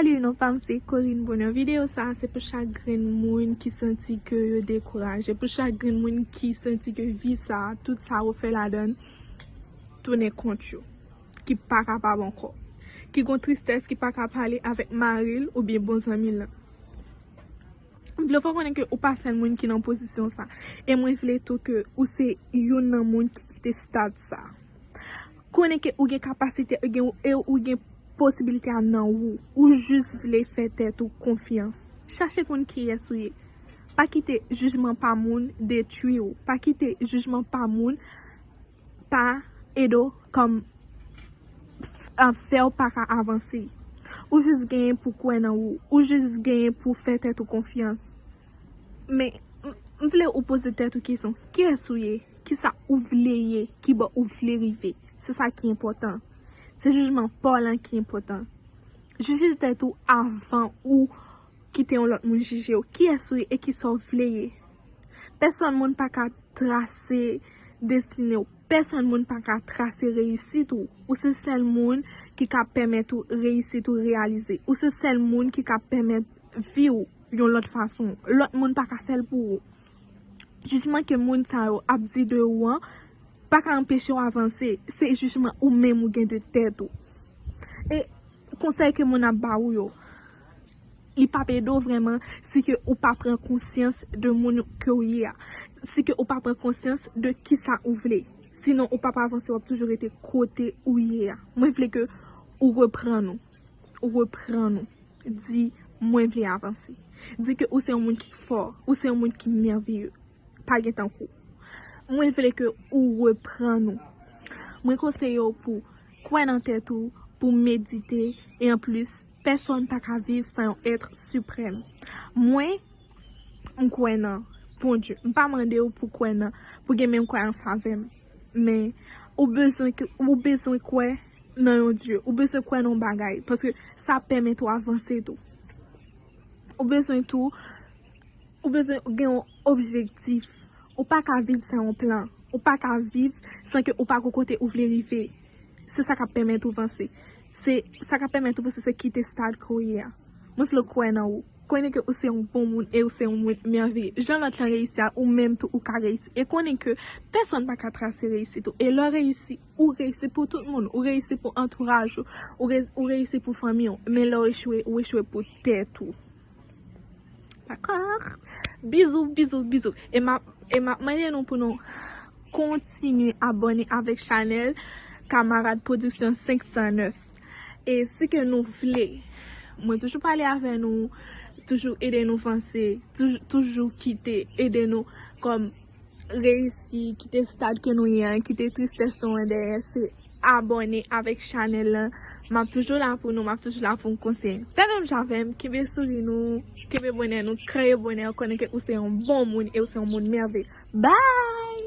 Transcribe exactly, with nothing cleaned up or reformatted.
Li non pa m se Corinne Bonheur. Videyo sa a se pou chak grenn moun ki santi ke yo dekouraje, pou chak grenn moun ki santi ke vi sa a, tout sa yo fè ladan l, tounen kont yo, ki pa kapab ankò, ki gon tristès, ki pa ka pale avèk mari l oubyen bon zanmi l lan. M vle fè w konnen ke ou pa sèl moun ki nan pozisyon sa. E mwen vle tou ke ou se youn nan moun ki kite stad sa. Konnen ke ou gen kapasite e gen, e ou gen posibilite a nan ou. Ou jis vle fè tèt ou konfyans. Chache konn kiyès ou ye. Pa kite jijman pa moun detwi w. Pa kite jijman pa moun pa ede w kòm fè w pa ka avanse. Ou jis genyen pou kwè nan ou. Ou jis genyen pou fè tèt ou konfyans. Men, m vle ou poze tèt ou kesyon. Kiyès ou ye? Kisa ou vle ye? Kibò ou vle rive? Se sa ki enpòtan. Se jijman pa w lan ki enpòtan. Jije tèt ou avan ou kite yon lòt moun jije w. Kiyès ou ye e kisa w vle ye? Pèsonn moun pa ka trase destine w. Pèsonn moun pa ka trase reyisit ou. Ou se sèl moun ki ka pèmèt ou reyisit ou reyalize. Ou se sèl moun ki ka pèmèt vi w yon lòt fason. Lòt moun pa ka fè l pou ou. Jijman ke moun sa yo ap di de ou an pa ka anpeche w avanse. Se jijman ou menm ou gen de tèt ou. E konsèy ke moun ap ba ou yo, li p ap ede w vrèman si ke ou pa pran konsyans de moun ke w ye a. Si ke ou pa pran konsyans de kisa ou vle. Sinon, ou p ap avanse, w ap toujou rete kote ou ye a. Mwen vle ke ou reprann ou. Ou reprann ou. Di, mwen vle avanse. Di ke ou se yon moun ki fò, ou se yon moun ki mèveye. Pa gen tankou. Mwen vle ke ou reprann ou. Mwen konseye w pou kwè nan tèt ou, pou medite, e anplis, pèsonn pa ka viv san yon èt siprèm. Mwen, m kwè nan Bondye. M pa mande w pou kwè nan, pou gen menm kwayans avè m. Men, ou bezwen ke, ou bezwen kwè nan yon Dye. Ou bezwen kwè nan yon bagay. Paske sa pèmèt ou avanse tou. Ou bezwen tou, ou bezwen gen yon objektif. Ou pa ka viv san yon plan. Ou pa ka viv san ke ou pa gon kote ou vle rive. Se sa k ap pèmèt ou vanse. Se sa k ap pèmèt ou vanse, se kite stad ke w ye a. Mwen vle w kwè nan ou. Konnen ke ou se yon bon moun e ou se yon moun mèveye. Jan lòt lan reyisi a, ou menm tou ou ka reyisi. E konnen ke pèsonn pa ka trase reyisit ou. E lè w reyisi, ou reyisi pou tout moun. Ou reyisi pou antouraj ou. Ou re-, ou reyisi pou fanmi w. Men lè w echwe, ou echwe pou tèt ou. Dakò? Bizou, bizou, bizou. E m ap, e m ap mande nou pou nou kontinye abòne avèk chanèl Kamarad Production senk san nèf. E si ke nou vle, mwen toujou pale avè nou, toujou ede nou vanse, toujou, toujou kite, ede nou kòm reyisi, kite stad ke nou ye a, kite tristès nou an dèyè, se abòne avèk chanèl lan. M ap toujou la pou nou, m ap toujou la pou n konseye. Fè menm jan avè m, kenbe souri nou, kenbe bonè nou, kreye bonè, konnen ke ou se yon bon moun e ou se yon moun mèveye. Bye!